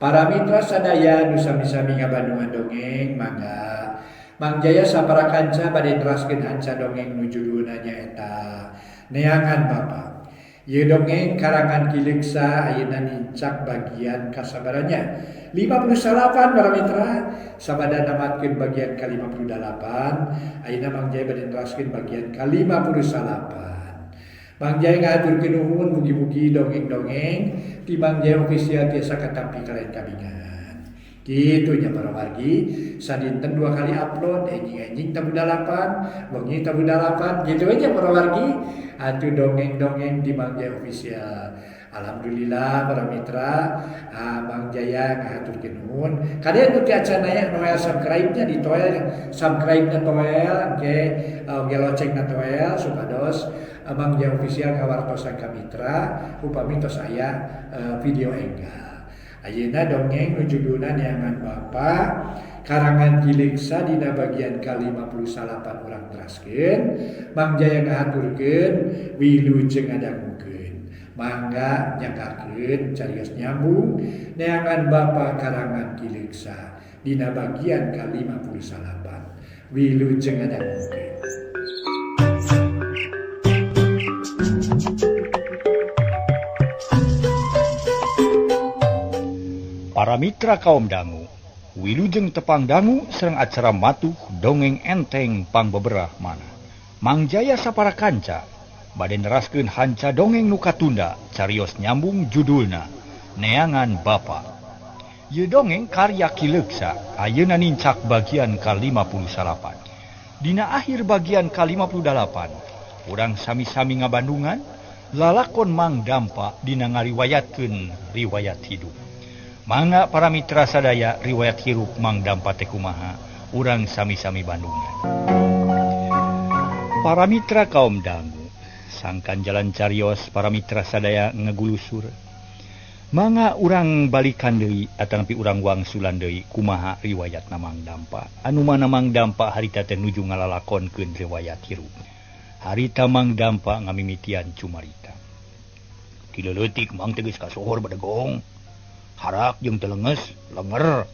Para mitra sadaya nu sami-sami ngabandungan dongeng mangga Mang Jaya sapara kanca bade neraskeun hanca dongeng nu judulna nyaeta Neangan Bapa. Ieu dongeng karangan Ki Leuksa ayeuna nincak bagian kasabaranya 59 para mitra sabada namatkeun bagian ka-58 ayeuna Mang Jaya bade neraskeun bagian ka-58. Mang Jaya ngahaturkeun nuhun mugi-mugi dongeng-dongeng ti Mang Jaya Official tiasa katampi kalayan kabingan. Kitu nya para wargi, sadinten 2 kali upload, enjing-enjing tabuh 8, wengi tabuh 8, gitu aja para wargi. Atuh dongeng-dongeng di Mang Jaya Official. Alhamdulillah para mitra, Mang Jaya ngahaturkeun nuhun. Kalian nu teu acan aya noel subscribe-nya di toel, subscribe-nya toel, engke oge locengna toel supados Mang Jaya Official kawartosan ka mitra upami tos aya video enggal. Ayeuna dongeng nu judulna Neangan Bapa karangan Ki Leuksa dina bagian ka-58 urang teraskeun. Mang Jaya ngahaturkeun wilujeng ngadangukeun. Mangga nyanggakeun carios nyambung Neangan Bapa karangan Ki Leuksa dina bagian ka-58. Wilujeng ngadangukeun. Para mitra kaum dangu, wilujeng tepang dangu sareng acara matuh dongeng enteng pangbeberah mana. Mang Jaya sapara kanca bade neraskeun hanca dongeng nu katunda carios nyambung judulna Neangan Bapa. Ieu dongeng karya Ki Leuksa ayeuna nincak bagian ka-58. Dina akhir bagian ka-58, urang sami-sami ngabandungan lalakon Mang Dampa dina ngariwayatkeun riwayat hidup. Mangga para mitra sadaya riwayat hirup Mang Dampa teh kumaha, urang sami-sami bandungan. Para mitra kaum dangu, sangkan jalan carios para mitra sadaya ngegulusur. Mangga urang balikan deui atanapi urang wangsulan deui kumaha riwayatna Mang Dampa. Anu mana Mang Dampa harita teh nuju ngalalakonkeun riwayat hirup. Harita Mang Dampa ngamimitian cumarita. Ti leutik Mang teh geus kasohor badegong. Harak jeung telenges lenger.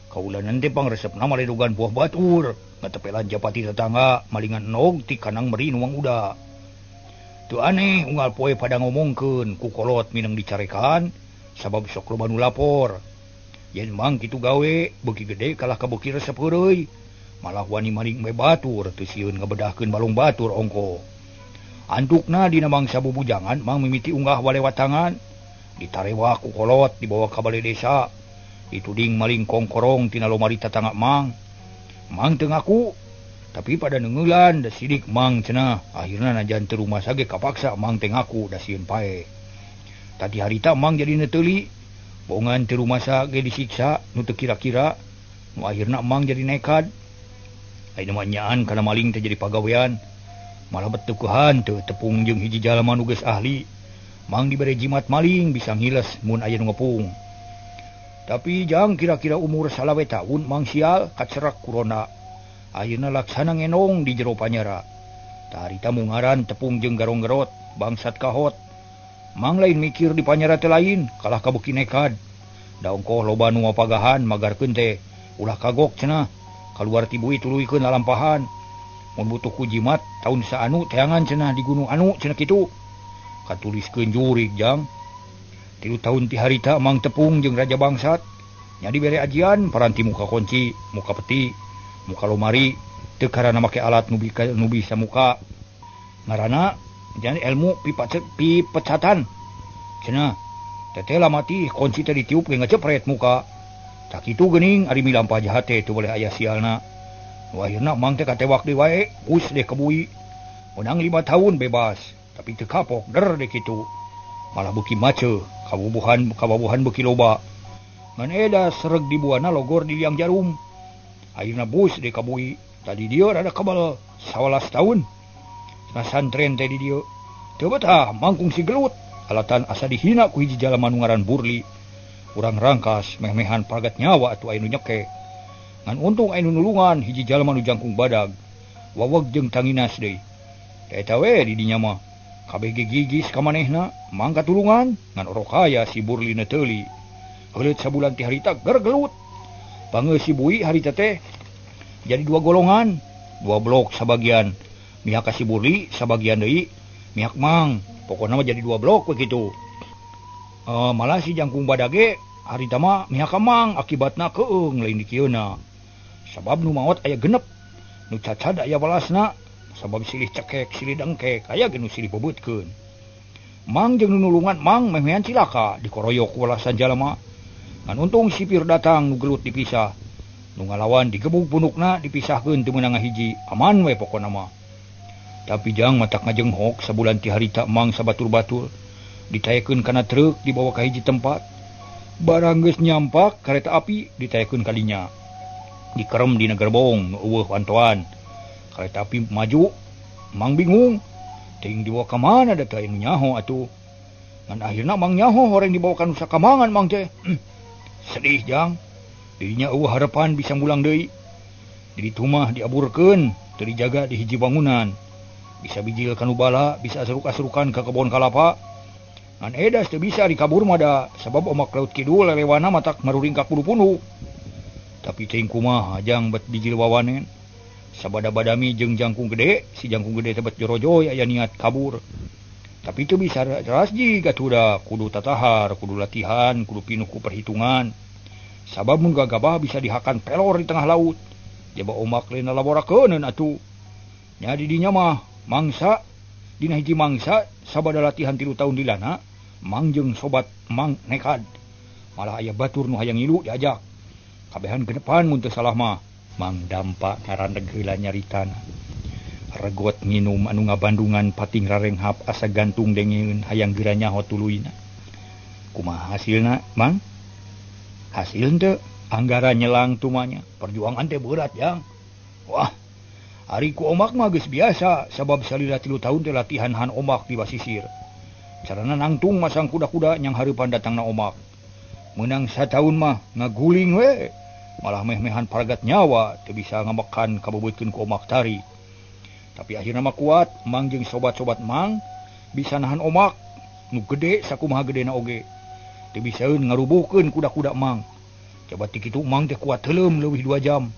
Kaulanan teh pangresepna maledogan buah batur, ngatepelan japati tetangga, malingan nog ti kanang meri nuang uda. Teu aneh unggal poe pada ngomongkeun ku kolot mineng dicarekan sabab sok loba nu lapor. Yen Mang kitu gawe beuki gede kalah ka beuki resep heureuy. Malah wani maling we batur teu sieun ngabedahkeun balong batur ongko. Antukna dina mangsa bubujangan Mang mimiti unggah walewatangan. Ditarewa ku kolot dibawa ka bale desa. Dituding maling kongkorong tina lomari tatangga Mang. Mang teu ngaku, tapi pada neungeulan da sidik Mang cenah. Akhirna najan teu rumasa ge kapaksa Mang teh ngaku da sieun pae. Tadi harita Mang jadi neteuli, bongan teu rumasa ge disiksa nu teu kira-kira. Nu akhirna Mang jadi nekad. Ayeuna mah nyaan kana maling teh jadi pagawean. Malah beteukehan teu tepung jeung hiji jalma nu geus ahli. Mang dibere jimat maling bisa ngiles mun aya nu ngepung. Tapi jang kira-kira umur 25 tahun Mang sial kacerak corona. Ayeuna laksana ngenong di jero panyara. Tarita mungaran tepung jeung garong-garot bangsat kahot. Mang lain mikir di panyara teh lain kalah kabeuki nekad. Da ongkoh loba nu mapagahan magarkeun teh ulah kagok cenah. Kaluar ti bui tuluykeun lalampahan. Mun butuh ku jimat taun saanu teangan cenah di gunung anu cenah kitu. Katuliskeun jurig jang. 3 tahun ti harita Mang tepung jeung raja bangsat. Nya dibere ajian paranti muka kunci, muka peti, muka lomari, teu karana make alat nu bisa muka. Ngaranna jadi ilmu pipecatan. Cenah teteh mati kunci teh ditiup ge ngacepret muka. Sakitu geuning ari milampah jahat teh teu boleh aya sialna. Nu akhirna Mang teh katewak deui wae, us deh kebui. Menang 5 tahun bebas. Tapi teu kapok der deh kitu. Malah beuki mace, kabubuhan beuki loba. Ngan eda sereg di buana logor di liang jarum. Ayeuna bus deh kabui. Tadi dieu rada kebal 11 tahun. Santren teh di dieu. Teu betah mangkung si gelut. Alatan asa dihina ku hiji jalma nu ngaran Burli. Urang rangkas meh-mehan pagat nyawa atuh aya nu nyeke. Ngan untung aya nu nulungan hiji jalma nu jangkung badag. Waweg jeung tanginas deui. Eta we di dinya mah. Kabeh gigis ka manehna, mangka tulungan ngan orok kaya si Burli neteuli. Heuleut sabulan ti harita gergelut. Pangeus si Bui harita teh jadi dua golongan, dua blok sabagian mihak ka si Burli, sabagian deui mihak Mang. Pokona mah jadi dua blok we kitu. Malah si Jangkung Badage harita mah mihak ka Mang, akibatna keung lain dikieuna. Sabab nu maot aya genep, nu cacad aya balasna, sabab silih cekek, silih dengkek, aya ge nu silih bebeutkeun. Mang jeung nu nulungan Mang meh-mehan cilaka dikoroyok ku walasan jalma. Ngan untung sipir datang nu gelut dipisah. Nu ngalawan digebug punukna dipisahkeun teu meunang ngahiji, aman we pokona mah. Tapi jang matak ngajenghok sabulan ti harita Mang sabatur-batur ditaekeun kana truk dibawa ka hiji tempat. Barang geus nyampak kareta api ditaekeun kalinya. Dikerem dina gerbong nu eueuh pantoan. Kareta api maju, Mang bingung. Teuing dibawa ka mana da teh anu nyaho atuh. Ngan akhirna Mang nyaho horeng dibawa ka Nusa Kambangan Mang teh. Sedih jang. Dirinya eueuh harapan bisa mulang deui. Diri tumah diaburkeun, teu dijaga di hiji bangunan. Bisa bijil kanu bala, bisa aseruk-aserukan ka kebon kalapa. Ngan edas teu bisa dikabur mah da, sabab omak laut kidul lelewana matak maruringkak punu-punu. Tapi teuing kumaha jang bet bijil wawanen. Sabada-badami jeung jangkung gede, si jangkung gede teh bet jorojoy aya niat kabur. Tapi teu bisa rasji gatuda, kudu tatahar, kudu latihan, kudu pinuh ku perhitungan. Sabab mun gagabah bisa dihakan pelor di tengah laut. Jaba omak lain laborakeun atuh. Nya di dinya mah mangsa dina hiji mangsa sabada latihan 3 tahun dilana, Mang jeung sobat Mang nekad. Malah aya batur nu hayang ngilu diajak. Kabehan genepan mun teu salah mah. Mang Dampak ngaraneg heula nyaritana. Regot nginum anu ngabandungan pating rarenghap asa gantung dengeun hayang geura nyaho tuluyna. Kumaha hasilna, Mang? Hasil henteu anggara nyelang tumanya. Perjuangan teh berat, Jang. Wah, ari ku omak mah geus biasa sabab salila 3 tahun teh latihan han omak di basisir. Carana nangtung masang kuda-kuda nyang hareupan datangna omak. Meunang sataun mah ngaguling we. Malah meh-mehan paragat nyawa teu bisa ngamekan kabebeutkeun ku omak tari. Tapi akhirna mah kuat, Mang jeung sobat-sobat Mang bisa nahan omak nu gede sakumaha gedena oge. Teu bisaeun ngarubuhkeun kuda-kuda Mang. Coba ti kitu Mang teh kuat heuleum leuwih 2 jam.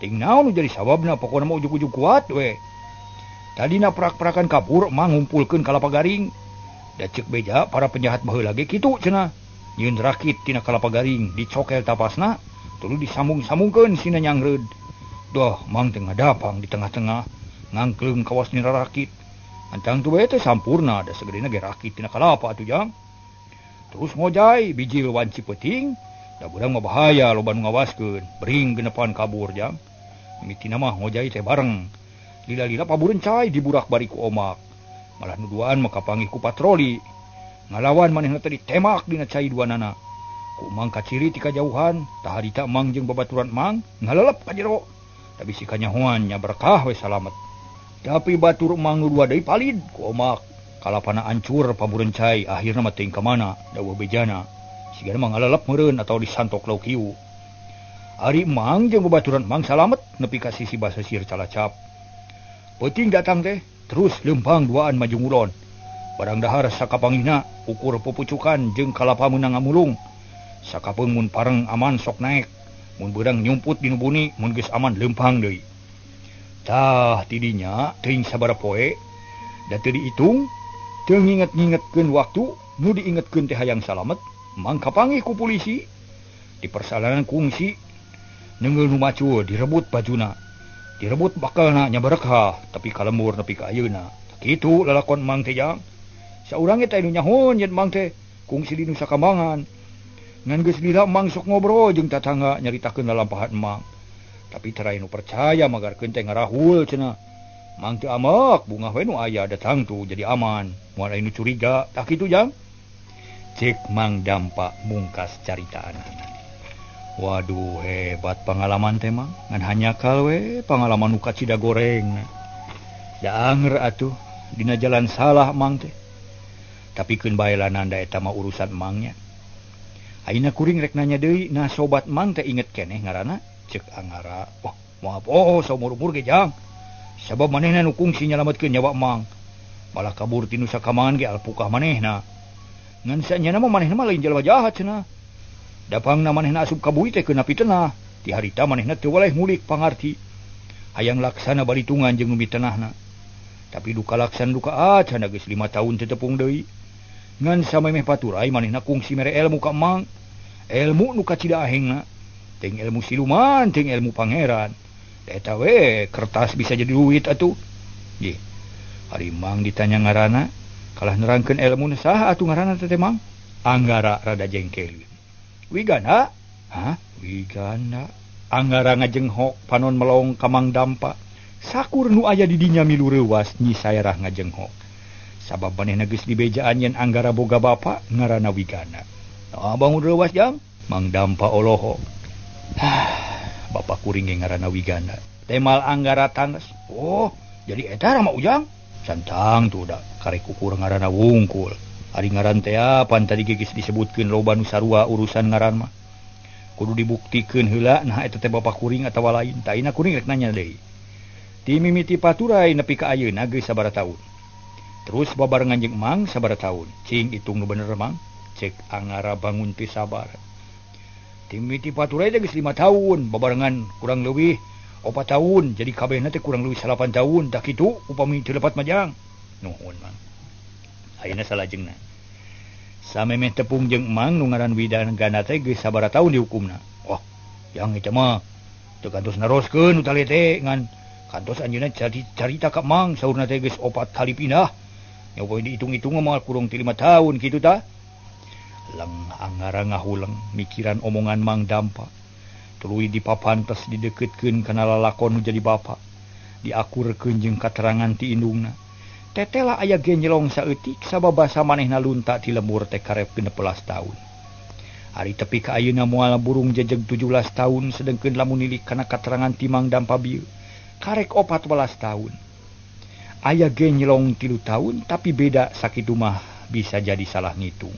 Ting naon nu jadi sababna pokona mah ujug-ujug kuat we. Tadina prak-prakan kabur Mang ngumpulkeun kalapa garing. Da ceuk beja para penjahat baheula ge kitu cenah. Nyieun rakit tina kalapa garing dicokel tapasna tuluy disambung-sambungkeun sina nyangreud. Doh Mang teh ngadapang di tengah-tengah ngangkleung kawas nira rakit. Antang tu bae teh sampurna da sagedena ge rakit tina kalapa atuh jang. Terus ngojay bijil wanci peuting da beurang mah bahaya loba nu ngawaskeun, bering genepan kabur jang. Mimitina mah ngojay teh bareng. Lila-lila paburencai diburak bari ku omak. Malah nu duaan mah kapanggih ku patroli. Ngalawan manehna teh ditemak dina cai duanana. Ku Mang kaciri ti kajauhan, tah harita Mang jeung babaturan Mang ngalelep ka jero. Tapi si kanyahoan nya berkah we salamet. Tapi batur Mang nu dua deui palid ku omak. Kalapana ancur paburencai akhirna mah teuing ka mana da eueuh bejana. Sigana mah ngalelep meureun atawa disantok lauk hiu. Ari Mang jeung babaturan Mang salamet nepi ka sisi basasir Calacap. Peuting datang teh terus leumpang duaan maju ngulon. Barang dahar sakapangihna ukur pupucukan jeung kalapa meunang ngamulung. Sakapeung mun pareng aman sok naek, mun beurang nyumput dinu buni mun geus aman leumpang deui. Tah tidinya teuing sabaraha poe da teu diitung, teu nginget-ngingetkeun waktu, nu diingetkeun teh hayang salamet, Mang kapanggih ku polisi. Di persalanan kungsi neungeul nu macul direbut bajuna, direbut bakalna nya barekah, tapi kalembur nepi ka ayeuna. Kitu lalakon Mang teh jang. Saurang ge teh nu nyahoon yen Mang teh kungsi di Nusa Kambangan. Ngan geus lila Mang sok ngobrol jeung tatangga nyaritakeun lalampahan Mang. Tapi teu aya nu percaya magarkeun teh ngarahul cenah. Mang teu amek, bungah we nu aya datang tuh jadi aman. Moal aya nu curiga, tah kitu jang. Cek Mang Dampak mungkas caritaan. Waduh hebat pengalaman teh Mang, ngan hanyakal we pengalaman nu kacida goreng. Da anger atuh dina jalan salah Mang teh. Tapi keun bae lananda eta mah urusan Mangnya. Ayeuna kuring rek nanya deui, nah sobat Mang teh inget keneh ngaranna? Cek Angara. Wah, maaf oh saumur-umur ge jang. Sabab manehna nu kungsi nyalametkeun nyawa Mang. Malah kabur ti Nusa Kambangan ge alpukah manehna. Ngan sanyana mah manehna mah lain jalma jahat cenah. Dapangna manehna asup ka bui teh keuna pitenah. Ti harita manehna teu waleh mulik pangarti. Hayang laksana balitungan jeung nu mitenahna. Tapi duka laksana duka acan geus 5 tahun teu tepung deui. Ngan samemeh paturai manehna kungsi mere ilmu ka Mang. Ilmu nu kacida ahengna. Ting ilmu siluman, ting ilmu pangeran. Eta we kertas bisa jadi duit atuh. Nggih. Ari Mang ditanya ngaranna, kalah nerangkeun ilmu saha atuh ngaranna teh Mang? Anggara rada jengkel. Wigana? Hah? Wigana. Anggara ngajenghok panon melong ka Mang Dampa. Sakur nu aya di dinya milu reuwas Nyi Saerah ngajenghok. Sabab manehna geus dibejaan yen Anggara boga bapa ngaranna Wigana. Nah, bangun reuwas jang? Mang Dampa olohok. Bapak kuring ge ngaranna Wigana. Temal Anggara tanges. Oh, jadi eta rama Ujang? Santang tuh da karek ukur ngaranna wungkul. Ari ngaran teh pan tadi geus disebutkeun loba nu sarua urusan ngaran mah. Kudu dibuktikeun heula nah eta teh bapak kuring atawa lain. Taina kuring rek nanya deui. Ti mimiti paturai nepi ka ayeuna geus sabaraha taun. Terus babarengan jeung Mang sabaraha taun. Cing itung nu bener Mang. Cek Anggara bangun teu sabar. Ti mimiti paturai teh geus 5 tahun, babarengan kurang leuwih 4 tahun, jadi kabehna teh kurang leuwih 8 tahun. Tah kitu upami teu lepat majang. Nuhun Mang. Ayeuna salajengna. Samemeh tepung jeung Mang nu ngaran Wigana teh geus sabaraha taun dihukumna. Wah, yang eta mah teu kantos naroskeun nu tali teh ngan kantos anjeunna carita ka Mang saurna teh geus 4 kali pindah. Nya poe dihitung-hitung mah kurang ti 5 tahun kitu tah. Leng Anggara ngahuleng mikiran omongan Mang Dampa. Tuluy dipapantes dideukeutkeun kana lalakon nu jadi bapa. Diakurkeun jeung katerangan ti indungna. Tetela aya genjelong saeutik sababasa manehna lunta ti lembur teh karep 16 tahun. Ari tepi ka ayeuna moal burung jejeg 17 tahun sedengkeun lamun nilik kana katerangan ti Mang Dampa bieu karek 14 tahun. Aya genjelong 3 tahun tapi beda sakitu mah bisa jadi salah ngitung.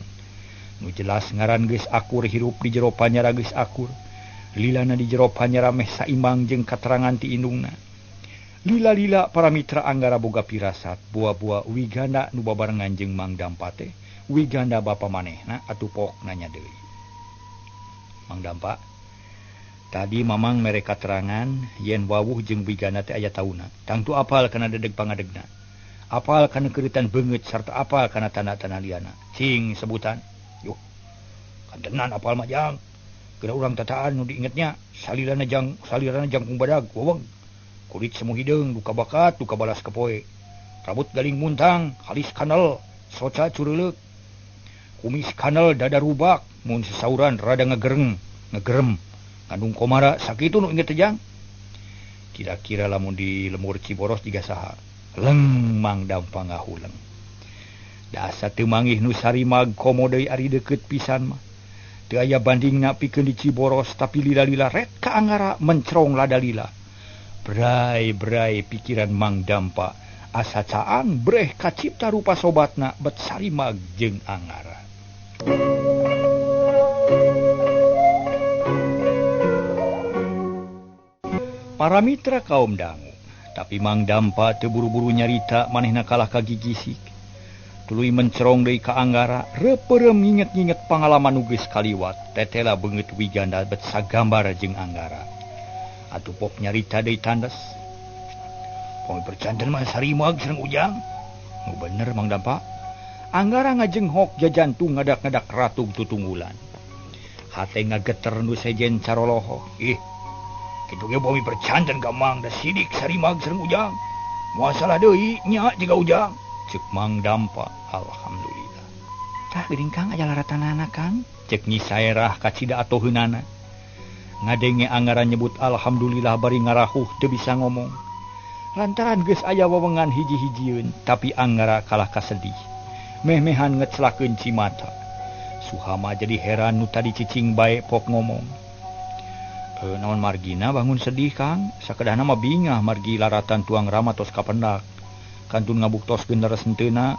Nu jelas ngaran geus akur hirup di jero panyara geus akur. Lilana di jero panyara meh saimbang jeung katerangan ti indungna. Lila-lila para mitra Anggara boga pirasat buah-buah Wigana nu babarengan jeung Mang Dampa teh Wigana bapa manehna atuh pok nanya deui. Mang Dampa, tadi Mamang mere katerangan yen wawuh jeung Wigana teh aya tauna. Tangtu apal kana dedeg pangadegna. Apal kana keuritan beungeut sarta apal kana tanda-tanda liana. Cing sebutan. Yuh. Kantenan apal mah jang. Geura urang tataan nu diingetnya salirana jang salirana jangkung badag weweng. Kulit semu hideung duka bakat duka balas kepoe. Rambut galing muntang, halis kanal, soca cureuleuk. Kumis kanal dada rubak, mun sesauran rada ngegereng, ngegerem. Ngandung komara sakitu nu inget teh jang. Kira-kira lamun di lemur Ciboros jiga saha. Leng Mang Dampa ngahuleng. Da asa teu mangih nu sarimag komo deui ari deukeut pisan mah. Teu aya bandingna pikeun di Ciboros tapi lila-lila ret ka Anggara mencerong lada lila. Brai-brai pikiran Mang Dampa asa caang breh kacipta rupa sobatna bet sarimag jeung Anggara. Para mitra kaum dangu, tapi Mang Dampa teu buru-buru nyarita manehna kalah ka gigisik. Tuluy mencerong deui ka Anggara, reupeurem nginget-nginget pangalaman nu geus kaliwat, tetela beungeut Wigana bet sagambar jeung Anggara. Atuh pok nyarita deui tandes. Pami percanten mah sarimag sareng Ujang. Nu bener Mang Dampa. Anggara ngajenghok jajantung ngadak-ngadak ratug tutunggulan. Hate ngageter nu sejen caroloho. Ih, kitu ge bumi percanten ka Mang da sidik sarimag sareng Ujang. Moal salah deui nya jiga Ujang. Ceuk Mang Dampa, alhamdulillah. Tah geuning Kang aya laratanana Kang. Ceuk Nyi Saerah kacida atoheunana. Ngadenge Anggara nyebut alhamdulillah bari ngarahuh teu bisa ngomong. Lantaran geus aya wewengan hiji-hijieun, tapi Anggara kalah kasedih. Meh-mehan ngecelakeun cimata. Suhama jadi heran nu tadi cicing bae pok ngomong. Naon margina bangun sedih Kang, sakedahna mah bingah margi laratan tuang rama tos kapendak. Kantun ngabuktoskeun leres henteuna,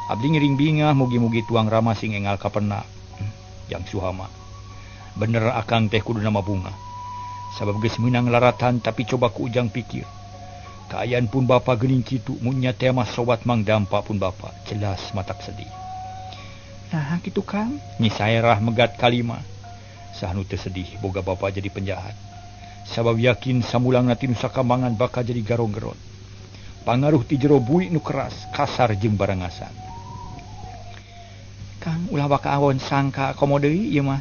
abdi ngiring bingah mugi-mugi tuang rama sing engal kapendak. Jang Suhama. Bener akang teh kudu nama bunga. Sabab geus meunang laratan tapi coba ku Ujang pikir. Kaayaan pun bapa geuning kitu mun nya teh mah sobat Mang Dampa pun bapa jelas matak sedih. Nah kitu Kang, Nyi Saerah megat kalima. Saha nu teu sedih boga bapa jadi penjahat. Sabab yakin samulangna ti Nusa Kambangan bakal jadi garong-gerot. Pangaruh ti jero bui nu keras, kasar jeung barangasan. Kang ulah baka awon sangka komo deui ieu mah.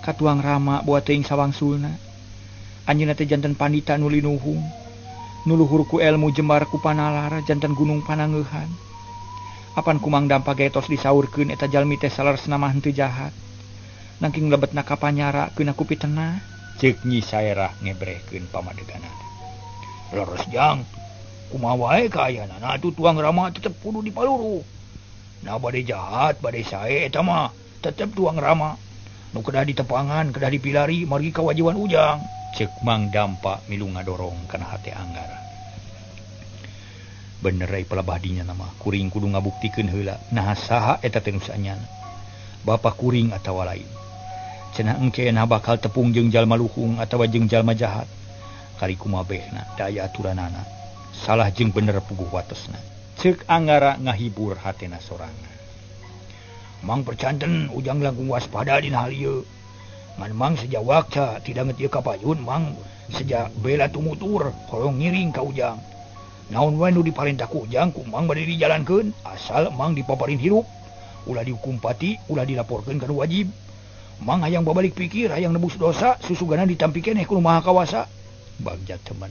Katuang Rama buat teuing sawangsulna. Anjeunna teh janten pandita nu linuhung. Nu luhur ku elmu jembar ku panalar janten gunung panangeuhan. Apan ku Mang Dampa ge tos disaurkeun eta jalmi teh saleresna mah henteu jahat. Nangking lebetna ka panyara keuna ku pitenah. Ceuk Nyi Saerah ngebrehkeun pamadeganana. Leres jang, kumaha wae kaayaanana atuh Tuang Rama tetep kudu dipaluruh. Nah bade jahat bade sae eta mah tetep Tuang Rama. Nu kedah ditepangan, kedah dipilari margi kawajiban ujang. Ceuk Mang Dampa milu ngadorong kana hate Anggara. Bener ai pelabah dinya nama kuring kudu ngabuktikeun heula naha saha eta teh nu saenyana. Bapa kuring atawa lain. Cenah engke nah bakal tepung jeung jalma luhung atawa jeung jalma jahat. Kari kumabehna daya aturanana. Salah jeung bener puguh watesna. Ceuk Anggara ngahibur hatena sorangan. Mang percanten ujang langkung waspada dina hal ieu. Ngan mang seja wakca tidak nget ieu ka payun mang seja bela tumutur hoyong ngiring ka ujang. Naon wae nu diparentah ku ujang ku mang bade dijalankeun asal mang dipaparin hirup. Ulah dihukum pati, ulah dilaporkeun ka nu wajib. Mang hayang babalik pikir, hayang nebus dosa, susugana ditampi keneh ku Nu Maha Kawasa. Bagja teman.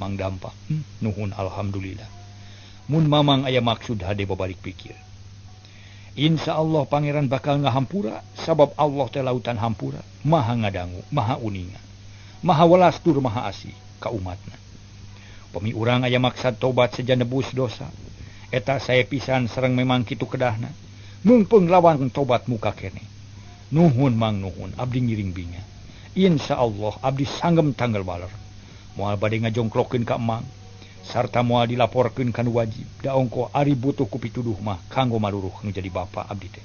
Mang Dampa, nuhun alhamdulillah. Mun mamang aya maksud hade babalik pikir. Insya Allah pangeran bakal ngahampura sabab Allah teh lautan hampura, maha ngadangu, maha uninga, maha welas tur maha asih ka umatna. Pemi urang aya maksad tobat seja nebus dosa. Eta sae pisan sareng memang kitu kedahna. Mungpeung lawan tobat muka kene. Nuhun mang nuhun abdi ngiring binga. Insya Allah abdi sanggem tanggal baler. Moal bade ngajongklokeun ka emang sarta moal dilaporkeun ka nu wajib. Da ongko ari butuh ku pituduh mah kanggo maruruh nu jadi bapa abdi teh.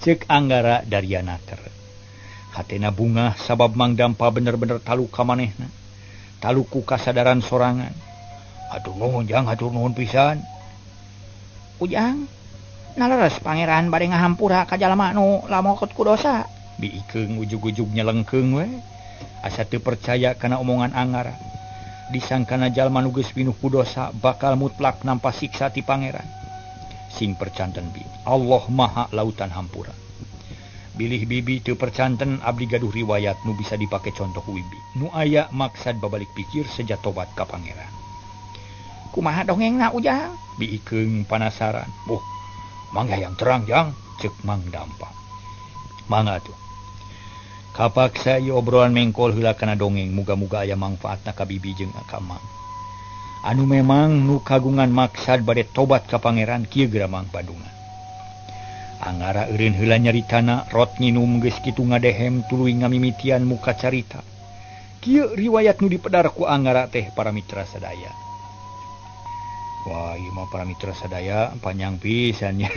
Ceuk Anggara Daryana ter. Hatena bungah sabab Mang Dampa bener-bener taluka manehna. Taluku kasadaran sorangan. Atur nuhun jang, atur nuhun pisan. Ujang, naleres pangeran bade ngahampura ka jalma nu lamokot ku dosa. Biikeung ujug-ujug nyelengkeung we. Asa teu percaya kana omongan Anggara. Disangkana jalma nu geus pinuh ku dosa bakal mutlak nampa siksa ti pangeran. Sing percanten bi, Allah Maha Lautan Hampura. Bilih bibi teu percanten abdi gaduh riwayat nu bisa dipake contoh ku bibi. Nu aya maksad babalik pikir seja tobat ka pangeran. Kumaha dongengna ujang? Biikeung panasaran. Boh, mangga yang terang jang, ceuk Mang Dampa. Mangga tuh. Kapaksa ieu obrolan mengkol heula kana dongeng, muga-muga aya mangfaatna ka bibi jeung ka mang. Anu memang nu kagungan maksad bade tobat ka pangeran kieu geura Mang Bandungan. Anggara eureun heula nyaritana, rot nginum geus kitu ngadehem tuluy ngamimitian muka carita. Kieu riwayat nu dipedar ku Anggara teh para mitra sadaya. Wah, ieu mah para mitra sadaya panjang pisan nya.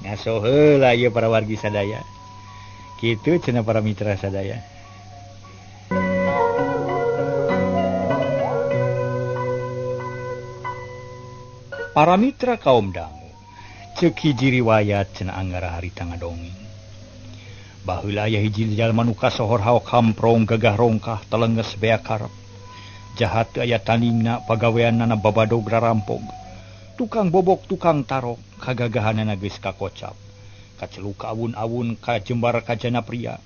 Ngaso heula ieu para wargi sadaya. Kitu cenah para mitra sadaya. Para mitra kaum dangu, ceuk hiji riwayat cenah Anggara harita ngadongeng. Baheula aya hiji jalma nu kasohor haok hamprong gagah rongkah telenges bea karep. Jahat teu aya tandingna pagaweanana babadog rarampog. Tukang bobok tukang tarok kagagahanana geus kakocap. Kaceluk ka awun-awun kajembar kajana pria.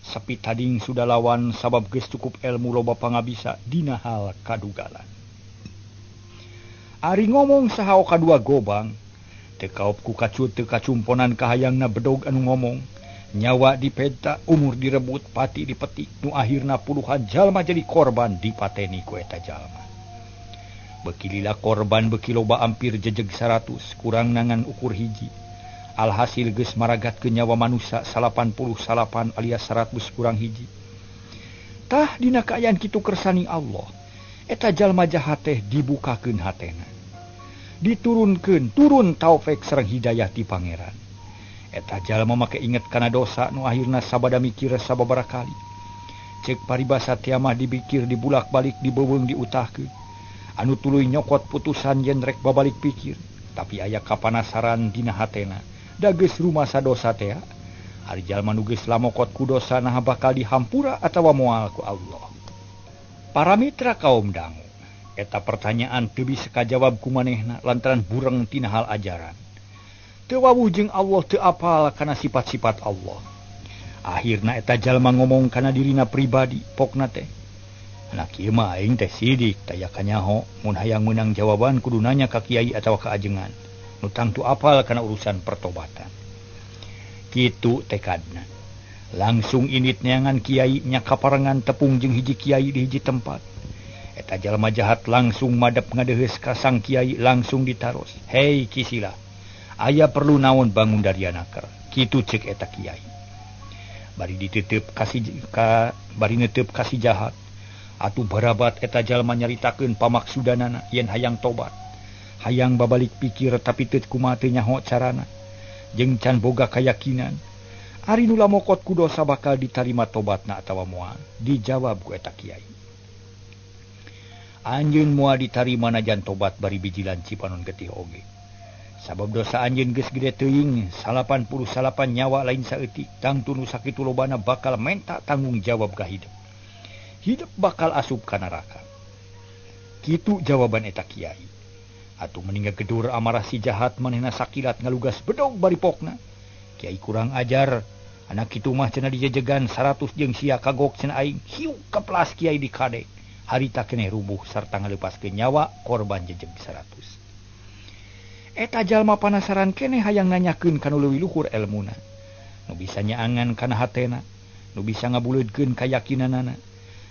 Sepi tading sudah lawan sabab geus cukup ilmu loba pangabisa dina hal kadugalan. Ari ngomong saha kadua gobang, teu kaop ku kacut teu kacumponan kahayangna bedog anu ngomong. Nyawa dipenta, umur direbut, pati dipetik, nu akhirna puluhan jalma jadi korban dipateni ku eta jalma. Beki lila korban beki loba ampir jejeg 100, kurang nangan ukur hiji. Alhasil geus maragatkeun nyawa manusia 89 alias 100 kurang hiji. Tah dina kaayaan kitu kersaning Allah, eta jalma jahat teh dibukakeun hatena. Diturunkeun turun taufik sareng hidayah ti pangeran. Eta jalma make inget kana dosa nu akhirna sabada mikir sababaraha kali. Ceuk paribasa teh mah dibikir dibulak-balik dibeuweung diutahkeun. Anu tuluy nyokot putusan yen rek babalik pikir, tapi aya kapanasaran dina hatena. Da geus rumasa dosa teh. Ari jalma nu geus lamokot ku dosa naha bakal dihampura atawa moal ku Allah. Para mitra kaum dangu, eta pertanyaan teu bisa kajawab ku manehna lantaran bureng tina hal ajaran. Teu wawuh jeung Allah teu apal kana sifat-sifat Allah. Akhirna eta jalma ngomong kana dirina pribadi pokna teh. Anak kieu mah aing teh sidik taya kanyaho mun hayang meunang jawaban kudu nanya ka kiai atawa ka ajengan. Nu tangtu apal kana urusan pertobatan. Kitu tekadna. Langsung indit neangan kiai nya kaparengan tepung jeung hiji kiai di hiji tempat. Eta jalma jahat langsung madep ngadeheus ka sang kiai langsung ditaros. Hei Kisila, aya perlu naon bangun dari anaker. Kitu cek eta kiai. Bari ditutup kasih ka bari neuteub kasih jahat. Atuh barabat eta jalma nyaritakeun pamaksudanana yen hayang tobat. Hayang babalik pikir tapi teu kumaha teu nyaho carana. Jeung can boga kayakinan. Ari nu lamokot ku dosa bakal ditarima tobatna atawa moal? Dijawab ku eta kiai. Anjeun moal ditarima najan tobat bari bijilan cipanon getih oge. Sabab dosa anjeun geus gede teuing, 88 nyawa lain saeutik, tangtu nu sakitu lobana bakal menta tanggung jawab ka hidup. Hidup bakal asup ka neraka. Kitu jawaban eta kiai. Atuh meninggal gedur amarah si jahat manehna sakilat ngalugas bedog bari pokna. Kiai kurang ajar, anak kitu mah cenah dijejegan 100 jeung sia kagok cenah aing. Hiu keplas kiai dikadek. Harita keneh rubuh sarta ngalepaskeun nyawa korban jejeg 100. Eta jalma panasaran keneh hayang nanyakeun ka nu leuwih luhur elmuna. Nu bisa nyaangan kana hatena, nu bisa ngabuleudkeun kayakinanana.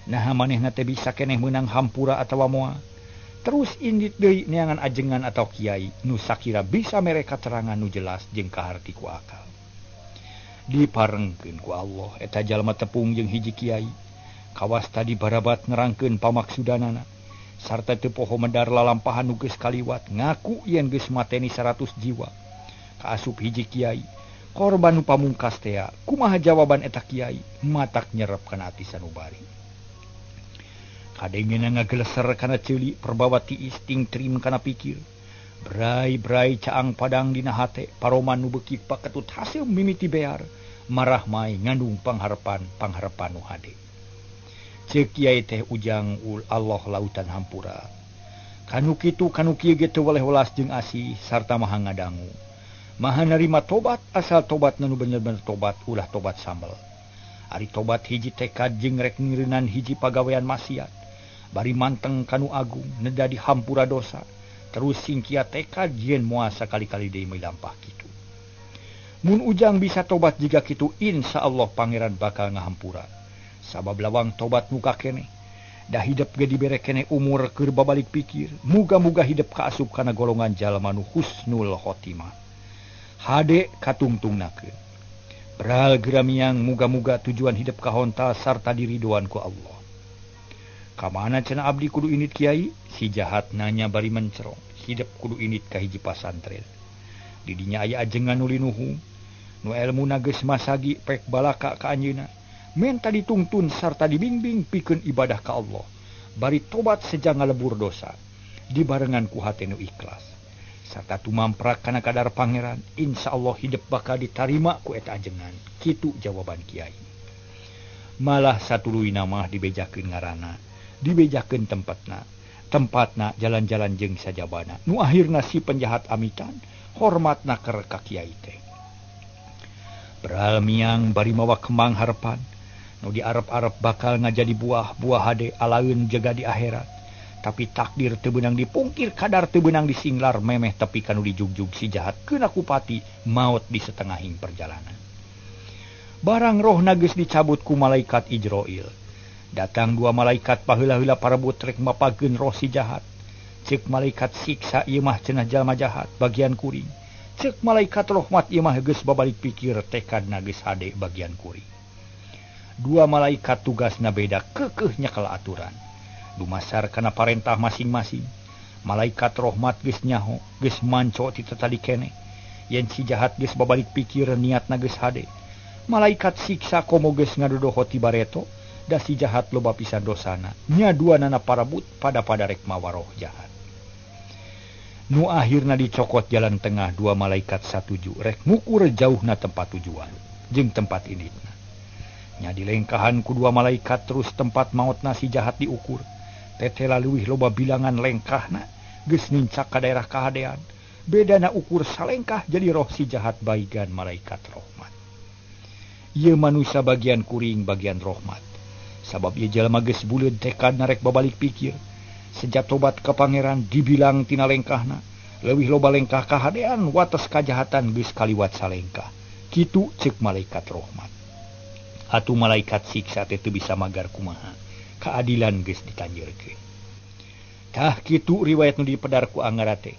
Naha manehna teh bisa keneh meunang hampura atawa moal. Terus indit deui neangan ajengan atau kiai nu sakira bisa mere katerangan nu jelas jeung kaharti ku akal. Diparengkeun ku Allah eta jalma tepung jeung hiji kiai. Kawas tadi barabat nerangkeun pamaksudanana sarta teu poho medar lalampahan nu geus kaliwat ngaku yen geus mateni 100 jiwa. Kaasup hiji kiai korban nu pamungkas tea. Kumaha jawaban eta kiai? Matak nyerep kana ati sanubari. Kadengena ngageleser kana ceuli perbawa tiis ting trim kana pikir. Brai-brai caang padang dina hate paroman nu beuki paketut hasil mimiti bear marah mai ngandung pangharepan pangharepan nu hade. Ceuk kiai teh ujang ul Allah lautan hampura. Kanu kitu kanu kieu ge teu weleh-welas jeung asih sarta maha ngadangu. Maha narima tobat asal tobat nu bener-bener tobat ulah tobat sambel. Ari tobat hiji tekad jeung rek ngireunan hiji pagawean maksiat. Bari manteng kanu agung neda dihampura dosa terus singkia tekad yen moal sakali-kali deui milampah kitu. Mun ujang bisa tobat jiga kitu insyaallah pangeran bakal ngahampura. Sabab lawang tobat muka keneh da hidep ge dibere keneh umur keur babalik pikir. Muga-muga hidep kaasup kana golongan jalma nu husnul khotimah. Hade katungtungnakeun. Beral geramiang muga-muga tujuan hidep kahontal sarta diridoan ku Allah. Kamana cenah abdi kudu init kiai? Si jahat nanya bari mencerong. Hidep kudu init ka hiji pasantren. Didinya aya ajengan nu linuhung, nu elmuna geus masagi pek balaka ka anjeunna. Menta ditungtun sarta dibimbing pikeun ibadah ka Allah. Bari tobat seja ngalebur dosa. Dibarengan ku hate nu ikhlas. Sarta tumamprak kana kadar pangeran, insyaallah hidep bakal ditarima ku eta ajengan. Kitu jawaban kiai. Malah satuluyna mah dibejakeun ngaranna, dibejakeun tempatna, tempatna jalan-jalan jeung sajabana. Nu akhirna si penjahat amitan hormatna keur ka kiai teh. Beral miang bari mawa kembang harepan, nu diarep-arep bakal ngajadi buah-buah hade alaeun jaga di akhirat. Tapi takdir teu beunang dipungkir, kadar teu beunang disinglar memeh tepi kanu dijugjug si jahat keuna kupati maot di setengahing perjalanan. Barang rohna geus dicabut ku malaikat Ijroil. Datang dua malaikat paheula-heula parebut rek mapageun roh si jahat. Ceuk malaikat siksa ieu mah cenah jalma jahat bagian kuring. Ceuk malaikat rahmat ieu mah geus babalik pikir tekadna geus hade bagian kuring. Dua malaikat tugasna beda keukeuh nyekel aturan. Dumasar kana parentah masing-masing. Malaikat rahmat geus nyaho, geus manco ti tatadi keneh. Yen si jahat geus babalik pikir niatna geus hade. Malaikat siksa komo geus ngadodoho ti bareto, da si jahat loba pisan dosana. Nya duanana parabut pada-pada rek mawa roh jahat. Nu akhirna dicokot jalan tengah dua malaikat satuju rek ngukur jauhna tempat tujuan. jeung tempat inditna. Nya dilengkahan ku dua malaikat terus tempat maotna si jahat diukur. Tetela leuwih loba bilangan lengkahna geus nincak ka daerah kahadean. Bedana ukur salengkah jadi roh si jahat baigan malaikat rahmat. Ieu manusia bagian kuring bagian rahmat. Sabab ieu jalma geus buleud tekad narek babalik pikir. Sejak tobat ka pangeran dibilang tina lengkahna, leuwih loba lengkah kahadean wates kajahatan geus kaliwat salengkah. Kitu ceuk malaikat rahmat. Atuh malaikat siksa teh teu bisa magar kumaha. Keadilan geus ditanjeurkeun. Tah kitu riwayat nu dipedar ku Angara teh.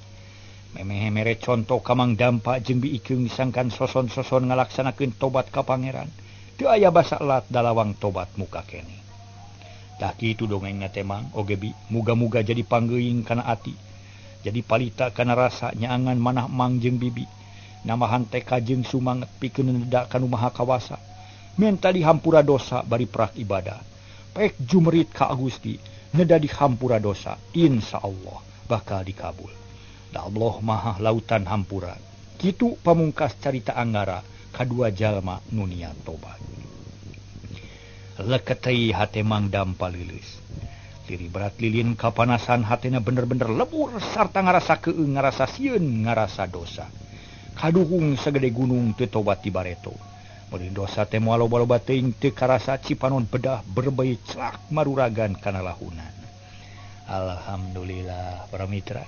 Memeh mere conto ka Mang Dampa jeung Bi Ikeung sangkan soson-soson ngalaksanakeun tobat ka pangeran. Teu aya basa elat dalawang tobat muka keneh. Tah kitu dongengna teh Mang oge Bi, muga-muga jadi panggeuing kana ati. Jadi palita kana rasa nyaangan manah Mang jeung Bibi. Namahan teka jeung sumanget pikeun neda ka Nu Maha Kawasa. Menta dihampura dosa bari prak ibadah. Pek jumerit ka Gusti neda dihampura dosa, insyaallah bakal dikabul. Da Allah maha lautan hampura. Kitu pamungkas carita Angara kadua jalma nu niat tobat. Leketei hate Mang Dampa leuleus. Liri berat lilin kapanasan hatena bener-bener lebur sarta ngarasa keung, ngarasa sieun, ngarasa dosa. Kaduhung sagede gunung teu tobat di bareto. Meureun dosa teh moal loba-loba teuing teu karasa cipanon bedah berbei celak maruragan kana lahunan. Alhamdulillah para mitra.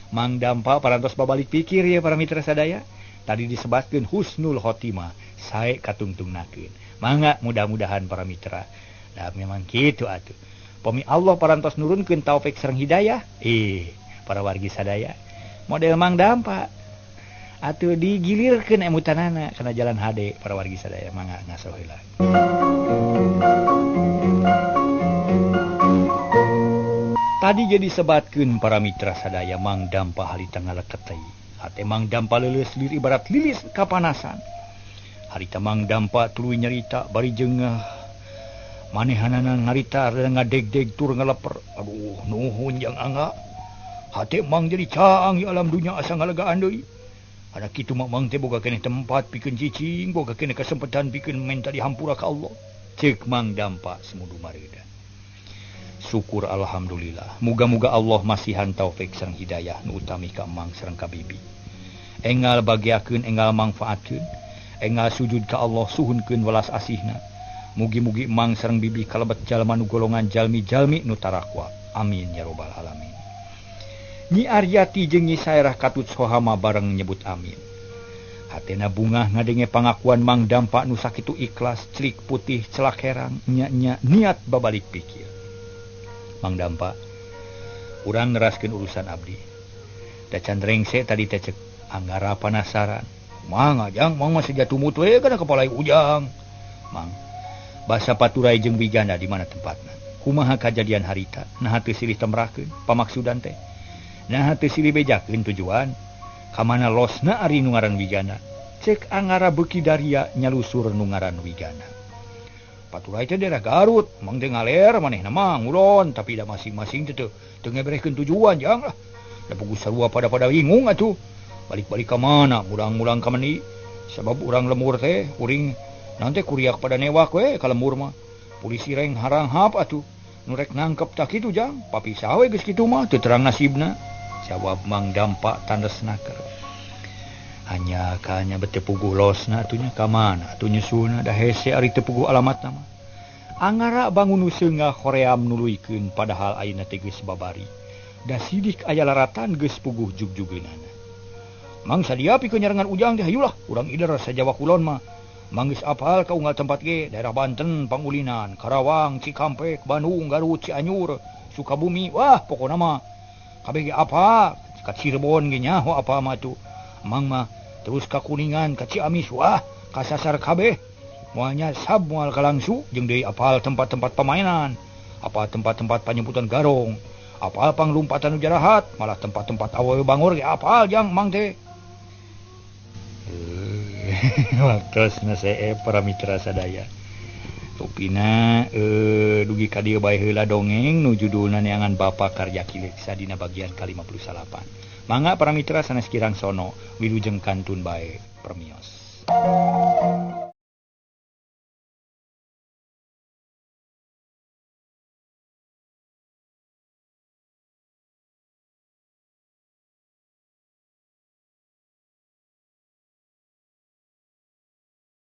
Mang Dampa parantos babalik pikir ya para mitra sadaya. Tadi disebatkeun husnul khotimah sae katungtungnakeun. Mangga mudah-mudahan para mitra. Da memang kitu atuh. Pami Allah parantos nurunkeun taufik sareng hidayah, para wargi sadaya. Model Mang Dampa atuh digilirkeun emutanana kana jalan hade para wargi sadaya mangga ngaso heula. Tadi jadi sebatkeun para mitra sadaya Mang Dampa harita ngaleketei. Hate Mang Dampa leuleus lir ibarat lilis kapanasan. Harita Mang Dampa tuluy nyarita bari jeung manehanana ngarita rada ngadeg-deg tur ngaleper. Aduh nuhun jang Angga. Hate Mang jadi caang di alam dunya asa ngalegaan deui. Ada kitu mah Mang teh boga keneh tempat pikeun cicing, boga keneh kesempatan pikeun menta dihampura ka Allah. Ceuk Mang Dampa semudu mareuda. Syukur alhamdulillah. Muga-muga Allah masihan taufik sareng hidayah nu utami ka Mang sareng ka Bibi. Engal bagiakeun, engal mangfaatkeun, engal sujud ka Allah suhunkeun welas asihna. Mugi-mugi Mang sareng Bibi kalebet jalma nu golongan jalmi-jalmi nu tarakwa. Amin ya robbal alamin. Nyi Aryati jeung Nyi Saerah katut sohama bareng nyebut amin. Hatena bungah ngadenge pangakuan Mang Dampa nu sakitu ikhlas, celik putih celak herang, nya-nya niat babalik pikir. Mang Dampa, urang neraskeun urusan abdi. Da can rengse tadi teh cek Angara panasaran. Mang ajang, mang masih jatuh mut we kana kepala ujang. Mang, basa Paturai jeung Wigana di mana tempatna? Kumaha kajadian harita? Naha teu silih temrahkeun pamaksudan teh? Naha teu silih bejakeun tujuan? Ka mana losna ari nu ngaran Wigana? Cek Angara beuki daria nyalusur nu ngaran Wigana. Paturai teh daerah Garut, mang teh ngaler manehna mah ngulon, tapi da masing-masing teh teu ngeberehkeun tujuan jang lah. Da puguh sarua pada-pada bingung atuh. Balik-balik ka mana, murang-murang ka meni. Sabab urang lemur teh, kuring nanti kuriak pada newak we ka lemur mah. Polisi reng haranghap atuh. Nu rek nangkep tah kitu jang, papisah we geus kitu mah teu terang nasibna. Jawab Mang Dampa tandes naker. Hanya kanya bete puguh losna atuh nya ka mana atuh nyusulna da hese ari teu puguh alamatna mah. Angara bangun nu seungah hoream nuluykeun padahal ayeuna teh geus babari. Da sidik aya laratan geus puguh jugjugeunana. Mang sadia pikeun nyarengan ujang teh hayulah urang ider sajawa kulon mah. Mang geus apal ka unggal tempat ge daerah Banten, Pangulinan, Karawang, Cikampek, Bandung, Garut, Cianjur, Sukabumi. Wah pokona mah kabeh ge apa ka Cirebon ge nyaho apa mah tuh. Mang mah terus ka Kuningan, ka Ciamis, wah kasasar kabeh. Moalnya sab moal kalangsu jeung deui apal tempat-tempat pamainan, apal tempat-tempat panyemputan garong, apal panglumpatan nu jarahat, malah tempat-tempat awewe bangor ge apal jang mang teh. Waktosna see para mitra sadaya. Rupina dugi ka dieu bae heula dongeng nu judulna Neangan Bapa Karya Kileksa dina bagian ka-58. Mangga para mitra sanes kirang sono wilujeng kantun bae permios.